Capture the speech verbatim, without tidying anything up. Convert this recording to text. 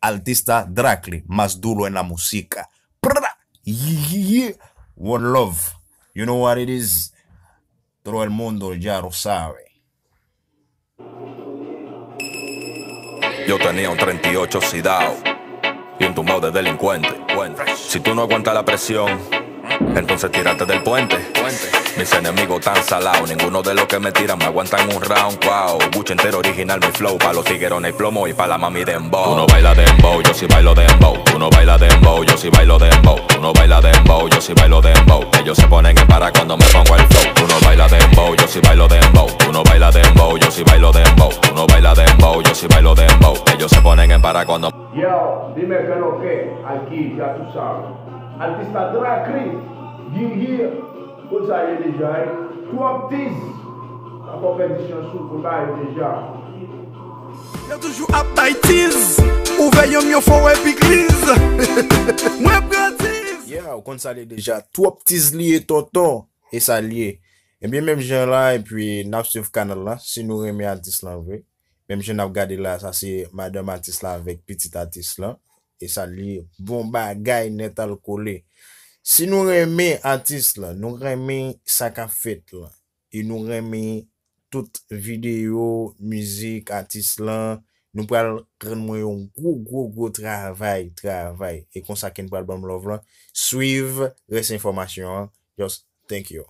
Artista Dracly, más duro en la música. Pra! Yeah, yeah, yeah. One love. You know what it is. Todo el mundo ya lo sabe. Yo tenía un treinta y ocho oxidado y un tumbao de delincuente. Si tú no aguantas la presión, entonces tírate del puente. Mis enemigos tan salados, ninguno de los que me tiran me aguantan un round. Wow, Gucci entero original, mi flow pa los tiguerones plomo y pa la mami dembow. Tú no bailas dembow, yo sí bailo dembow. Tú no bailas dembow, yo sí bailo dembow. Tú no bailas dembow, yo sí bailo dembow. Ellos se ponen en para cuando me pongo el flow. Tú no bailas dembow, yo sí bailo dembow. Tú no bailas dembow, yo sí bailo dembow. Tú no bailas dembow, yo sí bailo dembow. Ellos se ponen en para cuando Yo, dime qué lo que, aquí, ya tú sabes. Artista Dracly, yeah, yeah. Kot sa ye deja, eh? Twòp tiz. Ankò pèdisyon sou pou bay deja. Yo toujou ap bay tiz. Ouvè yonm yon fò wè pigliz. Mwen pran tiz. Yeah, ou konn sa li ye deja. Twòp tiz li ye tonton. E sa li ye. Ebyen menm jan la, epi n ap swiv kanal la. Si nou renmen atis lan vre. Menm jan n ap gade la, sa se madanm atis la avèk pitit atis lan. E sa li ye. Bon bagay nèt al kole. Si nou renmen atis lan, nou renmen sa k ap fèt lan, e nou renmen tout videyo, mizik atis lan, nou pral rann mwen yon gwo, gwo, gwo travay, travay. E konsa ke n pral ban m love lan. Swiv rès enfòmasyon an. Just thank you.